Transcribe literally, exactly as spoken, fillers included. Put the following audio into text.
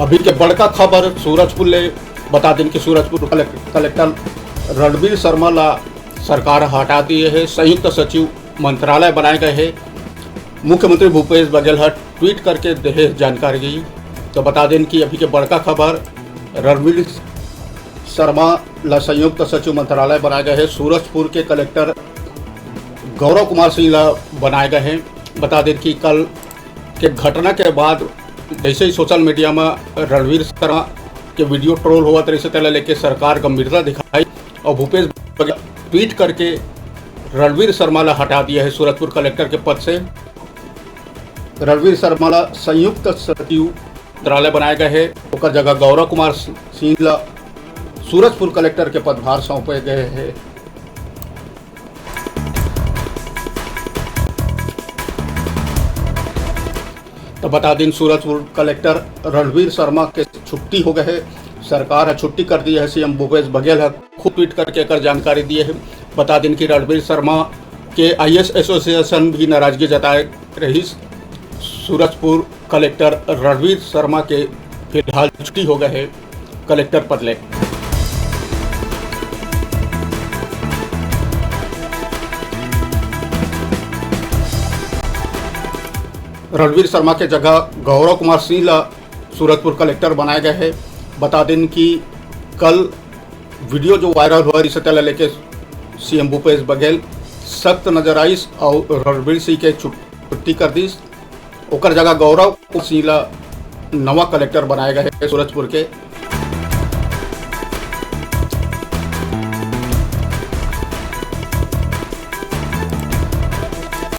अभी के बड़का खबर सूरजपुर ले। बता देन कि सूरजपुर कलेक-, कलेक्टर रणवीर शर्मा ला सरकार हटा दिए हे, संयुक्त सचिव मंत्रालय बनाए गए हे। मुख्यमंत्री भूपेश बघेल ह ट्वीट करके देहे जानकारी। तो बता देन कि अभी के बड़का खबर, रणवीर शर्मा ला संयुक्त सचिव मंत्रालय बनाए गए हे। सूरजपुर के कलेक्टर गौरव कुमार सिंह ला बनाए गए हे। बता देन कि कल के घटना के बाद जैसे ही सोशल मीडिया में रणवीर शर्मा के वीडियो ट्रोल होवत रहिस, तेला लेके सरकार गंभीरता दिखाई और भूपेश बघेल ट्वीट करके रणवीर शर्मा ला हटा दिया है सूरजपुर कलेक्टर के पद से। रणवीर शर्मा ला संयुक्त सचिव मंत्रालय बनाए गए है, ओकर जगह गौरव कुमार सिंह ला सूरजपुर कलेक्टर के पदभार सौंपे गए है। तो बता दिन, सूरजपुर कलेक्टर रणवीर शर्मा के छुट्टी हो गए है। सरकार ह छुट्टी कर दी है। सीएम भूपेश बघेल ह खुद ट्वीट करके एकर जानकारी दिए है। बता दिन कि रणवीर शर्मा के आईएएस एसोसिएशन भी नाराजगी जताए रहिस। सूरजपुर कलेक्टर रणवीर शर्मा के फिलहाल छुट्टी हो गए है कलेक्टर पद ले। रणवीर शर्मा के जगह गौरव कुमार सिंह ला सूरजपुर कलेक्टर बनाए गए है। बता दिन कि कल वीडियो जो वायरल हुआ, रिश्ते ला लेके सीएम भूपेश बघेल सख्त नजर आइस और रणवीर सिंह के छुट्टी कर दिस। ओकर जगह गौरव सिंह ला नवा कलेक्टर बनाए गए है सूरजपुर के।